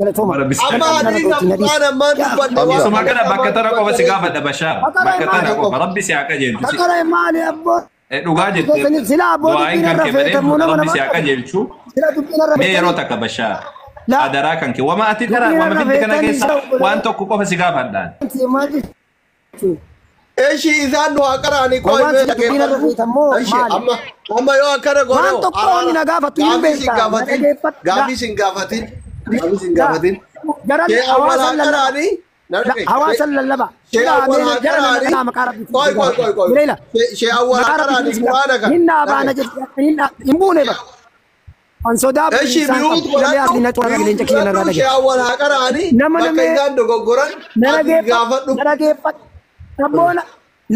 Galatooma. Rabbi si Amma qajeelchu. hadiisa Qur'aana ammaan dubbanne waan Isuma kana bakka tana qofa si gaafadha Bashaar. Bakka tana qofa Rabbi si haa qajeelchu. Akkana maali abboo? Dhugaa jettee Sila abboo du'aayin dubbiin kan irra kee bareedu feetamuu nama Rabbi si nama haa qajeelchu. Sila dubbiin irra Mee yeroo feetanii. takka Bashaar. La Adaraa kan kee wama ati qara dubbiin wama irra fidde kana feetanii keessa isa obboleessa waan tokko qofa si gaafadhaan. maal jechuudha? Eshi isaan nu haa qara'anii koo Waan himee sila dubbiin irra dhaggeeffadhu. feetammoo Eshi maali? amma amma yoo akkana Waan godhoo tokko araara inni na gaafatu hin gaafii sin beektaa. Na gaafatin dhageeffadhu. gaafii sin gaafatin gaafii sin La gaafatin. jaran Shee awwal hawaasan haa lallaba. qara'anii na La dhagaye. hawaasan lallaba. Shee Sila awwal mee haa jara na qara'anii dhaqaa maqaa rabbiitiin qoy si qoy gaafadha. qoy qoy. Jireela Shee awwal haa maqaa qara'anii rabbiitiin si gaafadha. quraana kana Hin dhaabaana dhagaye. jedhe hin hin buune bara. An sodaa Eshi isaan miyuut qabu. Ilalee godhadhu asli na tola miyuut leenca kiyya narraa godhadhu shee dhagaye. awwal haa qara'anii Nama bakka namee isaan dogoggoran na ati dhageeffadhu gaafadhu. na dhageeffadhu. Abboona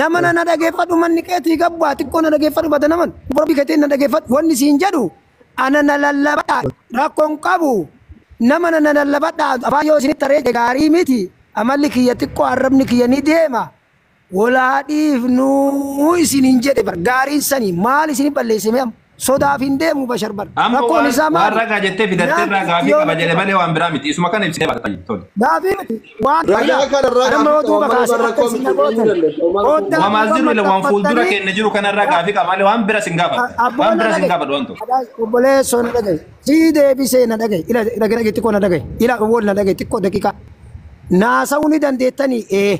nama na dhageeffadhu manni keetii gabbaa xiqqoo na dhageeffadhu bata naman rabbi keetiin na dhageeffadhu wanni siin jedhu ana na lallabadha rakkoon qabu nama na lallabadha afaan yoo isinitti taree gaarii miti amalli kiyya xiqqoo arrabni kiyya ni deema walaa dhiifnuu isin hin jedhe bar gaariin sanii maal isin balleessime amma sodaaf hin deemu bashar bar Amma rakkoon waan isaa waan maali ragaa jettee fidatteerraa naan gaafii yoo qaba na jedhe tuqa malee waan biraa miti. Isuma kana ibsitee baata tole. Gaafii miti waan Ragaa ila kanarraa anamma gaafii yoo qaba duuba malee kaase barra akka koo isin miti eenyu gootan dandeessa homaa rakkoo qooddaa Wamaa duuba jiru ila waan fuuldura maxxanfattanii keenya jiru kanarraa gaafii qaba malee waan bira sin gaafadha. Waan abboo na bira sin dhagaye gaafadhu waan tokko. obboleessoo na dhagaye sii deebisee na dhagaye ila dhagaye xiqqoo na dhagaye ila wol na dhagaye xiqqoo daqiiqaa naasa'uu ni dandeettanii ee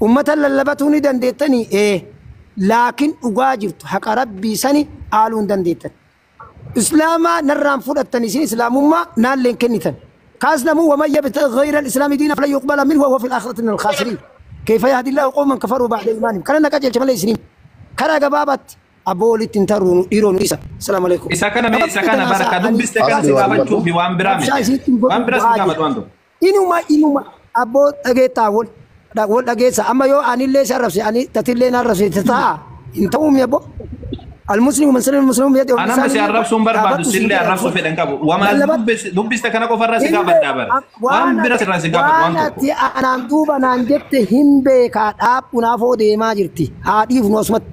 ummata lallabatuu ni dandeettanii ee laakiin dhugaa jirtu haqa rabbii sani haaluu hin dandeettan. Islaamaa narraan fudhattan isin islaamummaa naalleen kennitan. كاسلموا ومن يبتغي غير الاسلام دينا فلن يقبل منه وهو في الاخره من الخاسرين. كيف يهدي الله قوما كفروا بعد ايمانهم؟ كان نكاجل شمال سنين. كرا غبابت ابولي تنترون ديرون عيسى السلام عليكم. Isa kana mee isa kana baraka dubbiste kana si Asli gaafachuu fi waan biraa miti. Waan bira sin gaafadhu waan tokko. Inuma inuma abboo dhageettaa wal wal dhageessa amma yoo anillee si arrabse ani tatillee na arrabse ta'a hin ta'uumi abboo. المسلم من سلم المسلمون بيده Anamma si arrabsuun barbaadu sillee arrabsuu fedhan qabu. Wamaa dubbiste kana qofarraa si gaafadhaa bara. Waan bira sirraa si gaafadhu waan waan tokko. ati anaan duuba naan jette hin beekaa dhaabbunaafoo deemaa jirti haa dhiifnu asumatti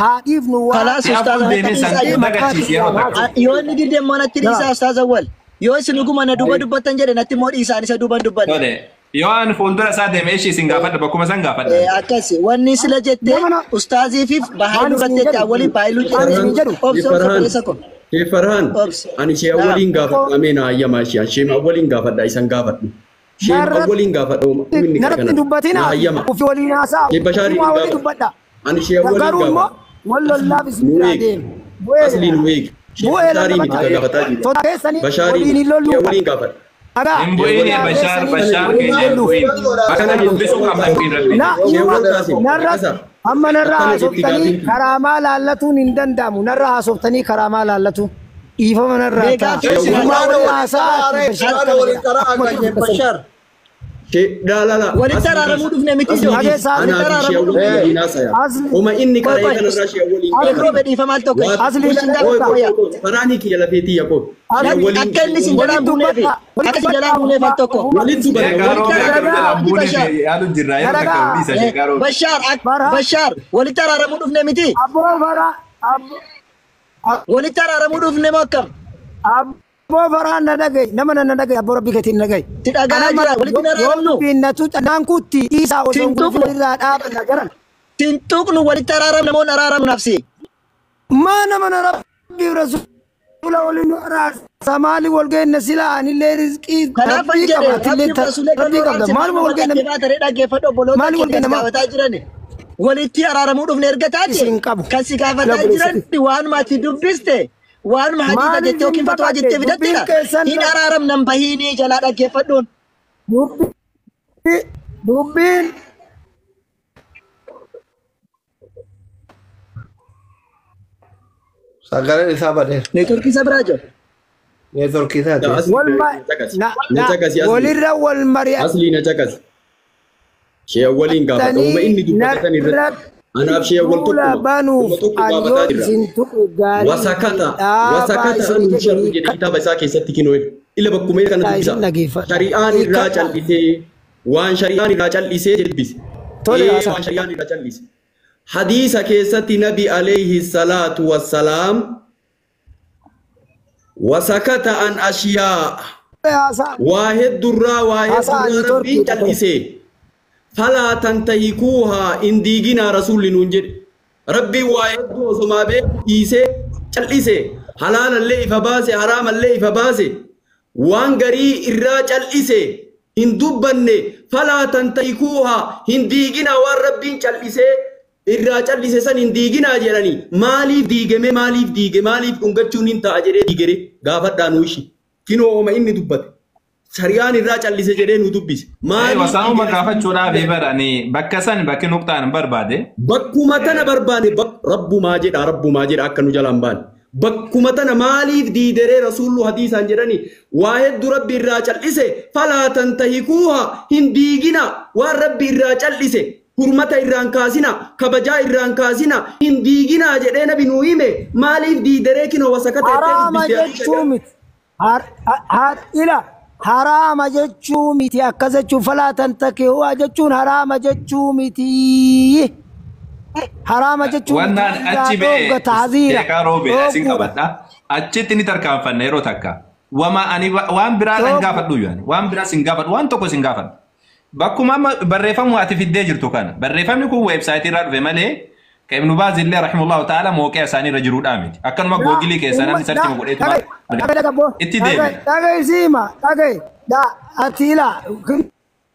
haa dhiifnu waan Kalaas Si ustaaz afuun natti deemee san dhiisaa. dagachiisi yeroo takka. Yoo inni dide immoo natti dhiisaa ustaaz awwal. Yoo isin dhuguma na duuba dubbattan jedhe natti immoo dhiisaan isa duuban dubbanne. Tole. Yoo an fuuldura isaa deeme ishii isin gaafadha bakkuma san gaafadha. Akkas wanni sila jette Nama na- ustaazii fi waan bahaayiluu isin irratti jedhu awwalii bahaayiluu waan jedhe. isin jedhu Obsa obsa obboleessa koo. Shee Farhaan, Obsa. ani shee awwaliin gaafadha ameen hayyamaa ishee shee awwaliin gaafadha isan gaafadhu. Shee awwaliin gaafadha inni narratti kana dubbatina na hayyama. ufi waliin haasaa Shee Bashaariin ufumaa walii gaafadha. dubbadha Ani shee awwaliin garuu immoo gaafadha. wal lollaaf isin Nu biraa eegi. deema bu'ee Asli nu eegi. Shee bu'ee Bashaarii miti lallabata ka gaafataa jiru. sodaa keessanii Bashaarii waliin hin shee lolluu awwaliin gaafadha. dhagaa Hin bu'in sodaa Bashaar keessanii Bashaar waliin keenya hin hin lolluuf bu'in. Akkana Bakka jetti dubbisuu qabna hin bu'in rabbi. na Shee inuma awwal kaasim narra akkasa. amma narra Akkana jetti haasoftanii gaafiin tun. karaamaa laallatuun hin danda'amu narra haasoftanii karaamaa laallatu dhiifama narraa Mee ta'a gaaffii Eshi isin ufumaa Qur'aana walii waliin haasaa qara'aa ree ati Bashaar Qur'aana akkana waliin jedha qara'aa akkuma kan Sheekh dubbatan Bashaar. Shee laalala Walitti asli araaramuu dhufne miti asli ijoo. dhageessa anaa asli fi shee Walitti araaramuu awwal dhufne. waliin haasaya. asli Oma inni Qoy qara'ee qoy. kanarraa shee awwaliin asli Roobe gaafadha. dhiifama al tokko. Waa asli Isin Oy gaafadha oy wayyaa. oy faraanii kiyya lafeetii yaqoob. Shee asli awwaliin Akka inni isin waliin jalaan buuneefi. dubbadha waliin Akka isin dubbadha jalaan buuneef al tokko. ufuma walitti dubbata Sheekaa walitti roobee akka nu dalagaa jalaan buune Bashaar. fi yaalu jirra yeroo takka dalagaa dhiisa sheekaa roobee. Bashaar bara Bashaar walitti araaramuu dhufne miti. abboo bara abboo Walitti araaramuu dhufne moo akkam? Abboo faraan na dhagaye nama na dhagaye abboo rabbi keetiin na dhagaye. Si dhagahaa Anama jira walitti hin yoo araaramnu. dubbiin na tuuta naan kutti dhiisaa osoo hin Tintuqnu gulufin irraa dhaabanna garan. tintuqnu walitti araaramna moo hin araaramnu nafsi. Maa nama na rabbi rasuula waliin nu araarsa maali wal geenna silaa anillee rizqii Kanaaf an rabbii jedhe qaba atillee rabbi rasuula rabbii galuu qabda araaramse maaluma maal wal geenna dhaggeeffaa taree dhaggeeffadhu obboloota maali wal keenya geenna si maa gaafataa jiran. Walitti araaramuu dhufne erga taate isin qabu. kan si Ila gaafataa obboleessa jiran waanuma ati dubbiste waanuma hadiisa Maaliif jettee hin yookiin fatwaa baqadhe jettee dubbiin fidattedha. keessan Hin araaramnan bahiinii jalaa dhaggeeffadhuun. dubbiin Sagaleen isaa badeera. Neetworkii isa biraa jiru. Neetworkii isaati. Asli wal ma na caqasi. na Na na caqasi asli. walirra wal Asli na caqasi. Shee awwaliin gaafadha. Uma inni mari'attanii dubbate san irratti. narratti Anaaf shee awwal duula tokkuma. Uma banuuf tokko ani yoo gaafataa jirra. isin tuqe gaarii miti Wasakata dhaabaa wasakata isin anu jedhe sharru jedhe hiikkadhaa kitaaba isaa keessatti kinoo ila bakkuma kana isin dubbisa. dhageeffadha Shari'aan irraa hiikkadhaa cal'isee waan shari'aan irraa cal'isee dubbise. tole Ee haasaa waan shari'aan irraa cal'ise. Hadiisa keessatti nabi alayhi salaatu wassalaam wasakata an ashiyaa Haasaa. Waa heddurraa waa Haasaa heddurraa neetworkii rabbiin cal'isee. Falaa tantahikuuhaa hin diiginaa rasuulli nuun jedhe. Rabbiin waa hedduu osomaa beeku dhiisee cal'ise. Halaalallee ifa baase haraamallee ifa baase. Waan garii irraa cal'ise hin dubbanne falaa tantahikuuhaa hin diiginaa waan rabbiin cal'isee irraa cal'ise san hin diiginaa jedhanii maaliif diigame maaliif diige maaliif dhungachuun hin ta'a jedhee diigere gaafadhaa nuu ishi. Kinoo ooma inni dubbate. Sariyaan irraa callise jedhee nu dubbise. Maaliif Wasaanuma diigere? gaafachuudhaaf barani bakka san bakki nuqxaan barbaade. Bakkuma tana barbaade rabbumaa jedha rabbumaa jedha akka nu jalaan baane. Bakkuma tana maaliif diideree rasuullu hadiisaan jedhani waa hedduu rabbi irraa cal'ise falaa tantahikuuha hin diigina waan rabbi irraa cal'ise hurmata irraan kaasina kabajaa irraan kaasina hin diiginaa jedhee nabi nuu hime maaliif diideree kinoo wasakata jettee Haraama dubbistee jechuu miti. Ila haraama jechuu miti akkas jechuun falaa tantahikuuhaa jechuun haraama jechuu miti. Haraama jechuu miti. Wannaan achi Dhoogga ba'e tahziira. sheekaa roobeedha isin Dhoogguudha. qabadha. Achitti ni tarkaanfanna yeroo takka. Wama ani waan biraa dhan Dhooggu. gaafadhu yaani waan biraa sin gaafadhu waan tokko sin gaafadhu. Bakkuma amma barreeffamu ati fiddee jirtu kana barreeffamni kun weebsaayitii irraa dhufe malee ka Ibnu Baaz illee rahimahullahu ta'ala mooqee isaanii irra jiruudhaa miti. Akkanuma googilii keessaa namni sarchima godheetu itti deeme. Dhaga'i siima dhaga'i ati ila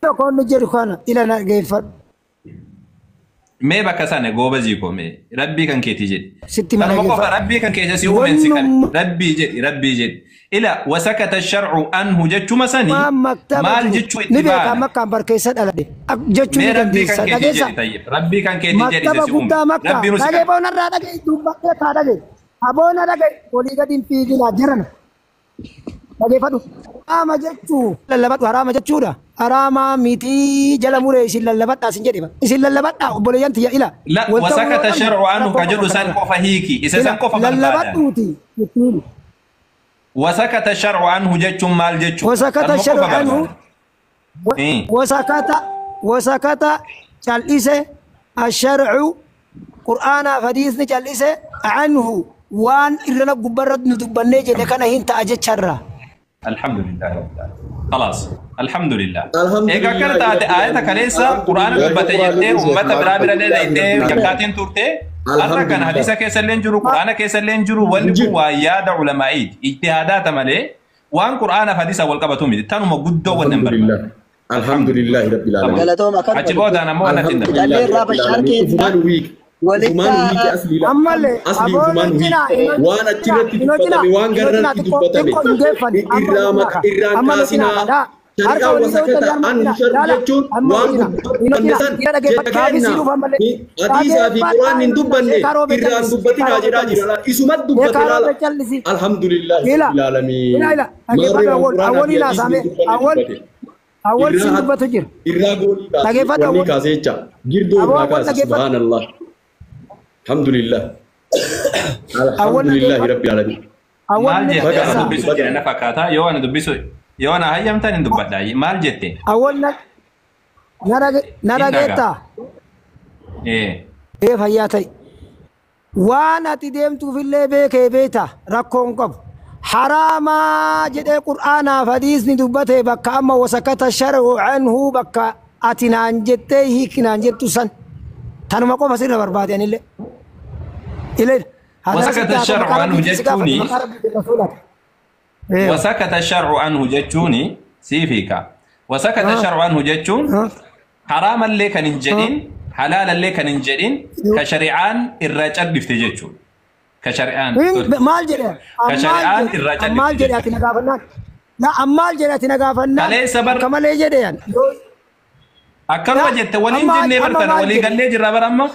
tokkoon jedhu kana ila na geeffadhu. Mee bakka sana goobazii koo mee rabbii kan keetii jedhi. Sitti mana Kanuma qofa geeffadhu. rabbii kan keessa si uumen si qabe. Wannummaa Rabbii jedhi rabbii jedhi. Ila wasakata shar'u anhu jechuma sanii maktaba maal jiru jechuu ni itti beekaa baana. makkaan barkeessa dhaladhe jechuu Mee ni rabbii kan dandeessa keetii dhageessa. jedhi tayyib. Rabbii kan keetii jedhi isa Maktaba si uume. guddaa makkaa Rabbii nu si dhagee qabe. boonarraa dhagee dubbadhee kaa dhagee aboona dhagee olii gadi hin fiiginaa jiran dhageeffadhu. Haraama jechuu lallabadhu haraama jechuudha. Haraama mitii jala muree isin lallabadhaa isin jedhe isin lallabadhaa obboleeyyan tiyya ila. La Wal ta'uu yoo wasakata dhabne shar'u anhu rakkoo ka qofa jedhu san kanarra. qofa hiiki. Isa Ila san qofa barbaadan. lallabadhuuti ittiin. Wasakata shar'u anhu jechuun maal jechuudha? Wasakata Kanuma shar'u qofa anhu barbaadan. وسكت وسكت جلسه الشرع قرآن حديث جلسه عنه وان إرنا قبرت ندبني جل كان هين تأجج شرا الحمد لله رب العالمين خلاص الحمد لله Alhamdulillah egaa kana taate aayata kaleessa quraana dubbate jettee ummata biraa bira illee dhayitee jakkaatiin turte har'a kan hadiisa keessa illee jiru quraana keessa illee jiru wanni kun waa yaada ulamaa'iiti ijtihaadaata malee waan quraanaaf hadiisa wal qabatu miti tanuma guddoo wannan barbaadu Alhamdulillah. Alhamdulillah rabbil alamin. Galatooma akkanuma achi boodaan ammoo natti hin Alhamdulillah Jallee irraa rabbil Bashaar alamin. keenya Ufumaan wiik. walitti Ufumaan wiiki asli la. ammallee Asli aboon ufumaan wiik. cinaa Waan achirratti dubbatame waan gararratti dubbatame irraa irraan kaasinaa shari'aa wasakata anhu shar'u jechuun waan dubbanne san jecha kenna hadiisaa fi quraan hin dubbanne irraan dubbatinaa jedhaa jira isumat dubbate laala alhamdulillah rabbil alamin. Maarree waan quraanaa fi hadiisni hin dubbanne dubbate. Awwal sin dubbatu jira. Irraa goolii kaase Dhageeffadhu wanni awwal. kaase jecha girdoo Aboo irraa awwal kaase dhageeffadhu. subhaanallah. Alhamdulillah. Awwal Alhamdulillah dhageeffadhu. rabbil alamin. Awwal maal ni jette ana dhageessa. dubbisu jira na fakkaata yoo ana dubbisu yoo ana hayyamtan hin dubbadha maal jette Awwal na na hin dhagaa dhageettaa. ee Ee fayyaa ta'i. Waan ati deemtuufillee beekee beekta rakkoon qabu. Haraamaa jedhee qur'aanaaf hadiisni dubbate bakka amma wasakata shar'u anhu bakka ati naan jettee hiiki naan jettu san tanuma qofa sirra barbaade anillee. Ilee hadaa sitti wasakata haa ta'u shar'u maqaa anhu rabbiitiin si gaafadhu jechuuni maqaa rabbiitiin rasuulaati. Ee. wasakata shar'u anhu jechuuni siif hiika wasakata shar'u anhu jechuun haraamallee kan hin jedhin halaalallee kan hin jedhin ka shari'aan irraa callifte jechuudha ka shari'aan Maal jedhe ka ammaal shari'aan jedhe irraa ammaal callifte jedhe ati jechuudha na gaafannaan. Na ammaal jedhe ati na gaafannaan kaleessa bar akka malee jedhe yan. akkanuma jette waliin Amma jennee amma bartana maal walii jedhe? gallee jirra bara amma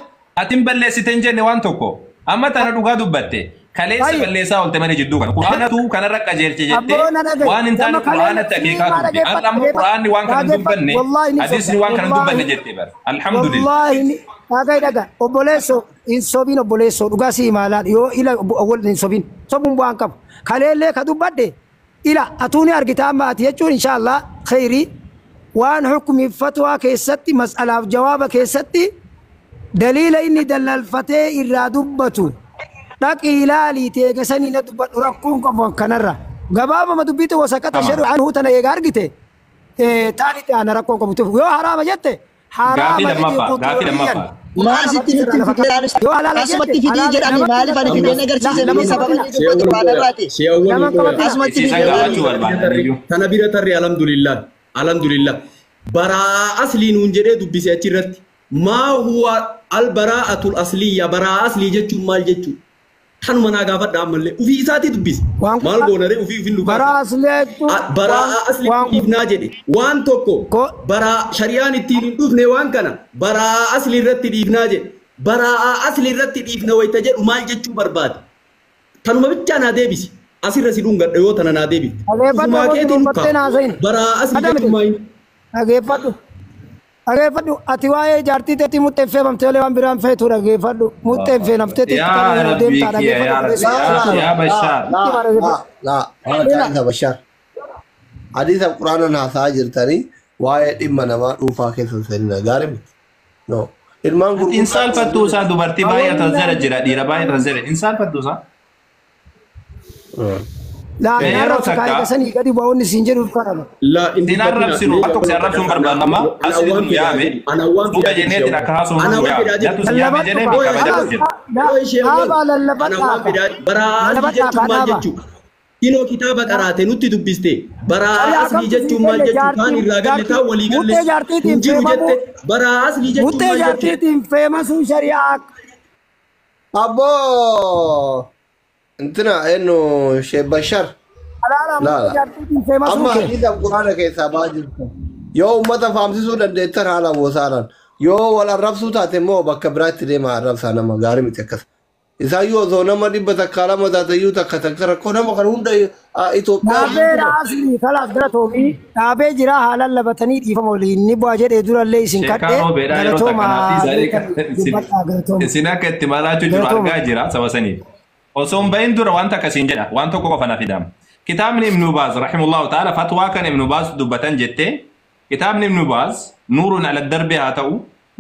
atin balleessite hin jenne waan tokko amma tana dhugaa dubbatte kaleessa Ayyo. balleessaa oolte malee jidduu kana quraanatu kanarra qajeelche jettee Abboon dhagaye. waan hin taane Nama kalee quraanatti akeekaa siimaa turte har'a dhageeffadhu ammoo quraanni waan kana hin dhageeffadhu. dubbanne Wallaahi ni hadiisni sobda. waan kana hin dubbanne Wallaahi jettee bara alhamdulillah wallaahi ni dhagaye dhaga. Obboleessoo hin sobiin obboleessoo dhugaa siimaa laal yoo ila awwal hin sobiin sobuun bu'aan qabu. Kaleellee ka dubbadhe ila atuu ni argita amma ati jechuun inshaallah khayrii waan hukumii fatwaa keessatti mas'alaaf jawaaba keessatti daliila inni dallalfatee irraa dubbatu dhaqi ilaalii teegasanii na dubbadhu rakkoon qabu kanarra. Gabaabama dubbiitti wasaqata Tamam. shar'u anhu tana eega argite taanitti ana rakkoon qabu yoo haraama jette Gaafii haraama jedhi lammaffaa gaafii quxuuriyyan. lammaffaa. Maal sitti nutti fidee Yoo halaala asumatti jette fidii halaala jedhani namatti maaliif ani fideen agarsiise nama miti sababa qabatina. inni dubbatu quraana irraati. Shee awwal Nama qabatina. Asumatti Isiisan fidee gaafachuu barbaadan iyyuu. Tana bira tarri alhamdulillah. Alhamdulillah. Baraa aslii nuun jedhee dubbise achirratti. Maa huwa al baraa'atul asliyya baraa aslii jechuun maal jechuu? Tanuma naa gaafadha ammallee. Ufii isaatii dubbise. Waan Maal goonaree ufii ufin nu baraa kaasa. asleetu Baraa aslii waan dhiifnaa jedhe. Waan tokko ko baraa shari'aan ittiin hin dhufne waan kana baraa aslii irratti dhiifnaa jedhe. Baraa aslii irratti dhiifna wayita jedhu maal jechuu barbaade? Tanuma bichaa naa deebisi. Asirra si dhungadha yoo tana naa deebifte. Dhageeffadhu Ufumaa abooti keetiin dubbattee kaa. naasayin. Baraa aslii Adamte jechuun maal? dhageeffadhu. Dhageeffadhu ati waa'ee jaartii teetii muxxeen feefamtee olee waan biraan feetu dhageeffadhu. Muxxeen feefamtee Yaa xixiqqaa yeroo Rabbii deemtaa kiyya dhageeffadhu yaa Rabbi obboleessa yaa yaa Bashaar. Laa laa laa hadiisa Bashaar. Hadiisa quraanaan haasa'aa jirtanii waa'ee dhimma namaa dhuunfaa keessa seenina gaarii miti. No. Ilmaan Ati gurguddaa insaalfattuu isaa dubartii baay'ee tazzara jira dhiira baay'ee tazzara insaalfattuu isaa. Laa Yeroo naarra takka kaayika gadi bu'aa siin jedhuuf kanama. Laa hin sin dubbatina. arrabsinu waan tokko si arrabsuun barbaadama Ana asli waan nu fidaa yaame jedhu. Ana waan suuta fidaa jedhu jenneetiin ishee akka haasofnu Ana nu waan yaame fidaa jedhu. natu si yaame Lallabadhu jedhee kaa. bakka Kalaas bajatu jira. Yoo ishee awwal. dhaabaa Ana waan lallabadhaa kaa. fidaa baraa aslii Lallabadhaa jechuun kaa maal dhaabaa. jechuu? Kinoo kitaaba qaraate nutti dubbiste. Baraa Shari'aa aslii kamtu sii jechuun maal kenne jechuu? Kaan jaartiin irraa galle jaartii kaan walii galle muxxee jaartiitiin hin jiru feemamuu jette. Baraa aslii jechuun muxxee maal jechuu? jaartiitiin feemasuun shari'aa Abboo! Intina eenyu Sheekh Bashar. halaala Laa muxxee laa. jaartiitiin feemasuun Amma kee. hadiisa quraana keessaa ba'aa jirtu. Yoo uummata faamsisuu dandeettan haala boosaaran. Yoo wal arrabsuu taate immoo bakka biraatti deema arrabsaa nama gaarii miti akkas. Isaayyuu osoo nama 102 taateyyuu takka takka rakkoo nama kan hunda Itoophiyaa Dhaabee asli kalaas galatoomii dhaabee jira haalaan labatanii dhiifama waliin ni bu'aa jedhee durallee isin Sheekaa kadhee roobeedhaa yeroo galatooma takka naaf beekan dubbadhaa galatooma. isin akka itti malaachuu jiru Galatooma. argaa jira saba saniif. Osoo hin bahin dura waan takka siin jedha waan tokko qofa na fidama. Kitaabni Ibnu Baaz rahimullahu ta'ala fatwaa kan Ibnu Baaz dubbatan jettee kitaabni Ibnu Baaz nuurun ala darbe haa ta'u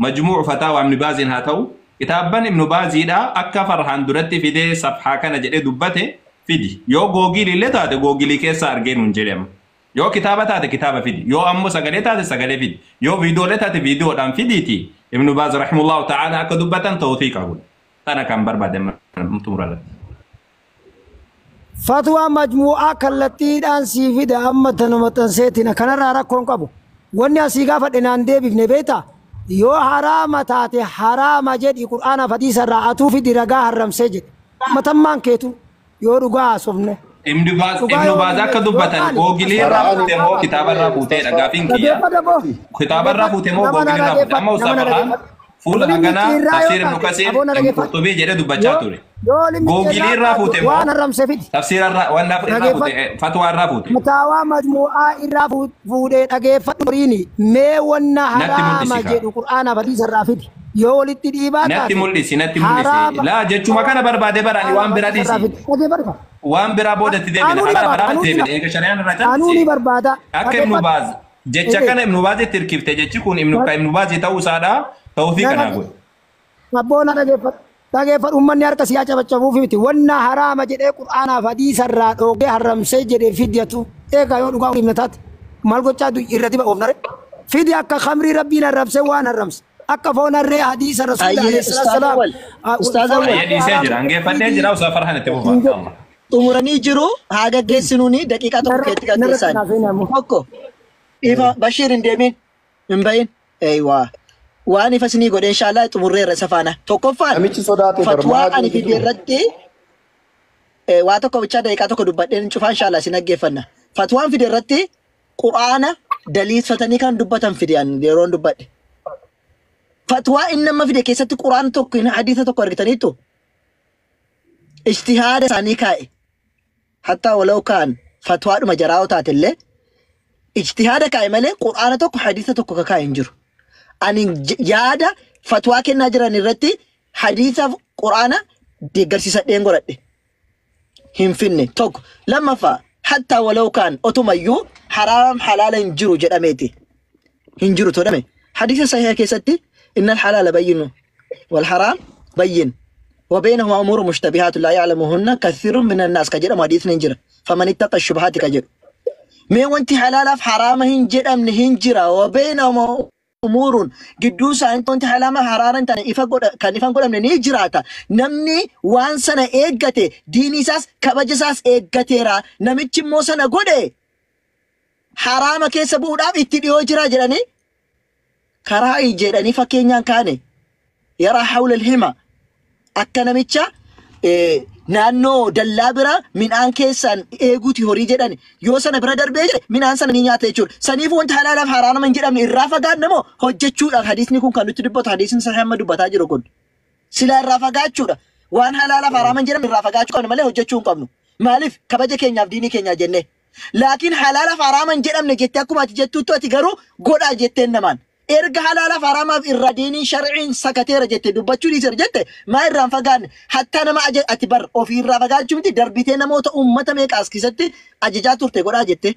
majmuucu fataawaa Ibnu Baazin haa ta'u kitaabban Ibnu Baaziidhaa akka farhaan duratti fidee safhaa kana jedhee dubbate fidi. Yoo googilii illee taate googilii keessa argee nuun jedhama. Yoo kitaaba taate kitaaba fidi. Yoo ammoo sagalee taate sagalee fidi. Yoo viidiyoolee taate viidiyoodhaan fidiiti. Ibnu Baaz rahimullahu ta'ala akka dubbatan tawfiiqa godhe. Tana kan barbaade xumura irratti. Fatwaa majmuu'aa kallattiidhaan sii fida amma tanuma xanseetiin kanarraa rakkoon qabu. Wanni asii gaafadhe naan deebifne beektaa? Yoo haraama taate haraama jedhi qur'aanaaf hadiisa irraa atuu fidi ragaa haramsee jedhe. Matammaan keetu yoo dhugaa haasofne. Ibnu Baaz Dhugaa Ibnu yoo Baaz akka yoo dubbatan maali? googilii irraa fuute moo kitaaba irraa fuuteedha gaafiin kiyya. Dhageeffadha boo. Kitaaba irraa fuute moo Nama na googilii irraa fuute? Amma dhageeffadhu. Ustaaz Nama na Farhaan dhageeffadhu. fuula Limiti haganaa irraa yoo tafsiir Ibnu taate Kasiir aboo na Ibnu dhageeffadhu. Qurxubii jedhee dubbachaa Yoo ture. yoo limiti Googilii irraa irraa taate fuute moo waan haramse fidi. tafsiira irraa waan irraa fuute Dhageeffadhu. fatwaa irraa fuute? Mataawaa majmuu'aa irraa fuudhee dhageeffadhu horiini mee wanna Natti haraama mul'isi kaa. jedhu qur'aanaaf hadiisa irraa fidi. Yoo walitti dhiibaa Natti taate mul'isi natti mul'isi. haraama Laa jechuma kana barbaade barani waan haraama biraa hadiisa irraa dhiisi. fidi. Dhageeffadhu. Waan biraa boodatti deebina. Anuu ni Haala barbaada. biraa Anuu ni deebina. Eega shari'aan irraa anuu ni callisee. barbaada. Akka Ibnu Dhageeffadhu. Baaz jecha Eee. kana Ibnu Baazitti hirkifte jechi kun Ibnu ka Ibnu Baazii ta'uu isaadha tawfiiqa naa godhe. Abboon dhageeffadhu. Dhageeffadhu uummanni harka siyaa cabacabuuf miti. Wanna haraama jedhee qur'aanaaf hadiisa irraa dhoogee haramsee jedhee fidiyatu. Eegaa yoo dhugaa himna taate maal gochaa irratti oofnare. Fidi akka khamrii rabbiin haramsee waan haramse. Akka foon harree hadiisa rasuulli Ayyee alayhi Ustaaz salaam. Awwal. Ustaaz Foon Awwal. Ayyee harree dhiisee haraama jira. Hangeeffadhee fidi jira Ustaaz Farhaan itti fufa. hin jedhu. Allah. Xumuranii jiru haa gaggeessinuuni daqiiqaa tokko keetti Narratti gaggeessan. naaf hin ammoo. Tokko ifa Bashiir hin deemin hin bahin. Eeywaa. Waan ifa isinii godhe inshaallah xumurreerra isa faana. Tokkoffaan Namichi sodaate fatwaa barmaa ani fide irratti waa tokko bichaa daqiiqaa tokko dubbadheen cufaa inshaallah isin dhaggeeffanna. Fatwaan fide irratti quraana daliilfatanii kan dubbatan fide ani yeroon dubbadhe. Fatwaa inni amma fide keessatti quraana tokko hin hadiisa tokko argitaniittu ijtihaada isaanii kaa'e. Hattaa walau kaan fatwaadhuma jaraa'oo taate illee ijtihaada kaa'e malee quraana tokko hadiisa tokko ka kaa'e hin jiru. Ani yaada fatwaa kennaa jiran irratti hadiisa quraana deeggarsiisadheen godhadhe. Hin finne tokko lammaffaa hattaa walau kaan otumayyuu haraam halaala hin jiru jedhameeti. Hin jiru todhame. Hadiisa sahiha keessatti innal halaala bayyinu wal haraam bayyin. وبينهما أمور مشتبهات لا يعلمهن كثير من الناس كجرى حديث نجرة Faman ittaqa shubahaati ka jedhu. Mee wanti halaalaaf haraama hin jedhamne hin jira. Wabeena umuruun gidduu isaanii wanti halaama haraara hin taane ifa godha kan ifa hin godhamne ni jiraata. Namni waan sana eeggate diinii isaas kabaja isaas eeggateera. Namichi immoo sana godhe haraama keessa bu'uudhaaf itti dhiyoo jira jedhanii karaa jedhanii fakkeenyaan kaane yaraa hawla hima akka namicha naannoo dallaa bira midhaan keessaan eeguuti horii jedhan yoo sana bira darbee jedhe midhaan sana ni nyaata jechuudha. Saniif wanti halaalaaf haraama hin jedhamne irraa fagaanna moo hojjechuudhaaf hadiisni kun kan nutti dubbatu hadiisni sahih amma dubbataa jiru kun silaa irraa fagaachuudha. Waan halaalaaf haraama hin jedhamne irraa fagaachuu qabna malee hojjechuu hin qabnu. Maaliif kabaja keenyaaf diinii keenyaa jennee. Laakiin halaalaaf haraama hin jedhamne jettee akkuma ati jettutti ati garuu godhaa jetteen namaan. Erga halaalaaf haraamaaf irra diiniin sharciin sakateera jette dubbachuu dhiiseera jette maa irraan fagaanne hattaa nama ati bar ofii irraa fagaachuu miti darbitee namoota uummata meeqa as keessatti ajajaa turte godhaa jette.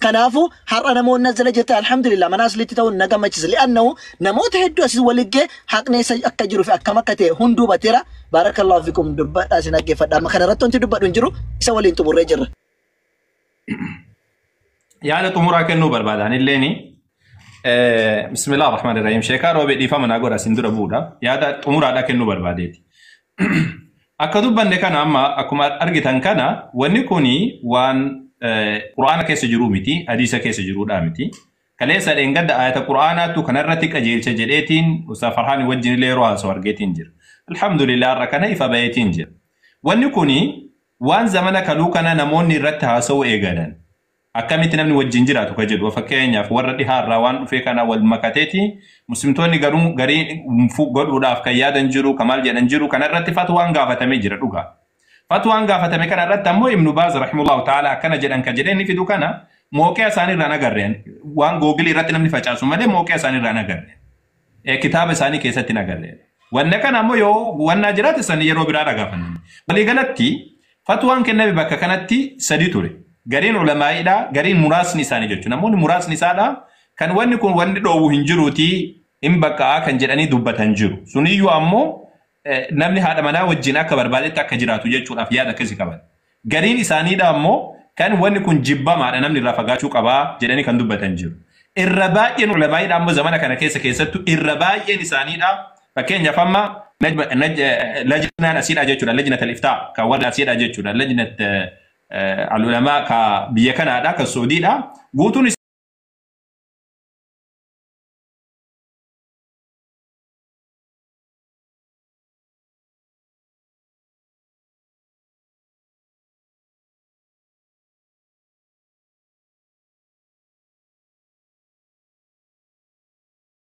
Kanaafuu har'a namoonni as jala jirtan alhamdulillah mana aslitti ta'uun na gammachiisa. Li'annahu namoota hedduu asii waliggee haqni isa akka jiruu fi akkam akka ta'e hunduu hubateera. Baarakallahu fikum dubbadhaa isin dhaggeeffadha. Amma kana irratti wanti dubbadhu hin jiru isa waliin xumurree jirra. Yaada xumuraa kennuu barbaadan illeeni. Bismillah ar-Rahmaan ar-Rahiim. Sheekaa roobee dhiifama naa godha isin dura bu'uudha. Yaada xumuraadhaa kennuu barbaadeeti. Akka dubbanne kana amma akkuma argitan kana wanni kuni waan Qur'aana keessa jiruu miti, hadiisa keessa jiruudhaa miti. Kaleessa dheengadda ayata Qur'aanaatu kanarratti qajeelcha jedheetiin Ustaaz Farhaan wajjin illee yeroo haasa'u argeetiin jira. Alhamdulillah har'a kana ifa baheetiin jira. Wanni kuni waan zamana kaluu kana namoonni irratti haasa'uu eegalan. Akkamitti namni wajjin jiraatu ka jedhu fakkeenyaaf warra dhihaarraa waan dhufee kana wal makateeti muslimtoonni garuu garii godhuudhaaf kan yaadan jiru kamaal jedhan jiru kanarratti fatwaan gaafatamee jira dhugaa. Fatwaan gaafatame kanarratti ammoo Ibnu Baaz rahimahullahu ta'ala akkana jedhan kan jedhee inni fidu kana mooqee isaanii irraan agarreen waan googilii irratti namni facaasu malee mooqee isaanii irraan agarreen kitaaba isaanii keessatti hin agarreen. Wanna kana ammoo yoo wannaa jiraate sanii yeroo biraa gaafanne. Waliigalatti fatwaan kenname bakka kanatti sadi ture. Gariin ulamaa'iidha, gariin muraasni isaanii jechuudha. Namoonni muraasni isaadha kan wanni kun wanni dhoowwu hin jiruutii hin baqqa'aa kan jedhanii dubbatan jiru. Suniyyuu ammoo namni haadha manaa wajjin akka barbaadetti akka jiraatu jechuudhaaf yaada akkasii qaban. Gariin isaaniidha ammoo kan wanni kun jibbamaadha namni irraa fagaachuu qabaa jedhanii kan dubbatan jiru. Irra baay'een ulamaa'iidha ammoo zamana kana keessa keessattuu irra baay'een isaaniidha. Fakkeenyaaf amma lajnaan asiidha jechuudha. Lajnat al-iftaa kan warra asiidha jechuudha. Lajnat al-ulamaa ka biyya kanaadha kan Suudiidha. Guutuun